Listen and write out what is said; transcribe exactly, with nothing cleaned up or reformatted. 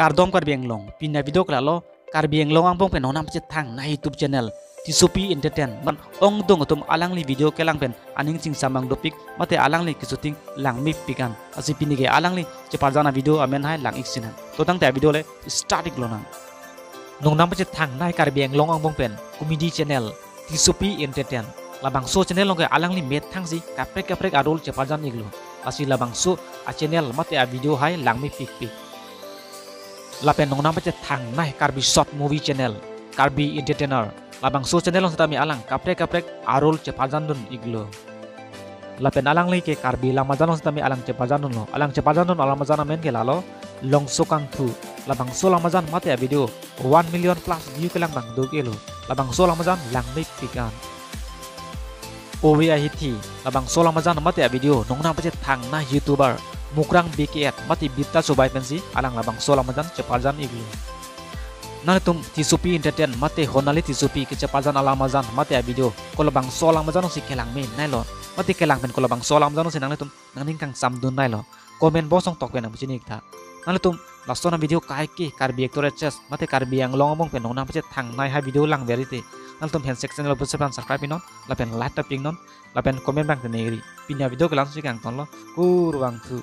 Kardom Karbi Anglong, pini avideo ke lalo, Karbi Anglong angbong pen nongnam pachethang nai YouTube channel, Tissopi Entertain, man ongdung atum alangli video kelang pen aning chingsam mang dopik, mate alangli keshooting langmepik an. Lasi pini ke alangli cheparjan avideo amen hai lang-ik sinang. To tangte avideo le start-ik lonang. Nongnam pachethang nai Karbi Anglong angbong pen comedy channel, Tissopi Entertain. Labangso channel along ke alangli methang si kaprek kaprek a-role cheparjan-iklo. Lasi labangso a-channel mate avideo hai langmepikpik. Lapen nongnam pachethang nai Karbi Short Movie Channel, Karbi Entertainer. Labangso channel along setame alang kaprek kaprek a-role cheparjandun-iklo. Lapen alangli ke Karbi Lamajan along setame alang cheparjandunlo. Alang cheparjandun alamajan amen ke lalo, Longso Kangthu. Labangso lamajan mate avideo one million plus view kelang bang duk-iklo. Labangso lamajan langmepik an. Ove Ahithi, labangso lamajan mate avideo nongnam pachethang nai YouTuber Mukrang B K F mate Birta Subai pensi alang labangso lamajan cheparjan-iklo. Nanglitum Tissopi Entertain mate Honali Tissopi kecheparjan alamajan mate avideo kolabangso alamajan alongsi kelang me nailo, mate kelang pen kolabangso alamajan alongsi nanglitum nangning kangsamdun nailo, comment box along tok pen nangpachini-ik tha. Nanglitum lason avideo kaike Karbi actor actress mate Karbi Anglong angbong pen nongnam pachethang nai hai video langver-ite, nanglitum handshake channel pusep an subscribe-iknon, lapen like ta pi-iknon, lapen comment bang teneri. Pini avideo ke la-ansi kangtonlo, kurvangthu.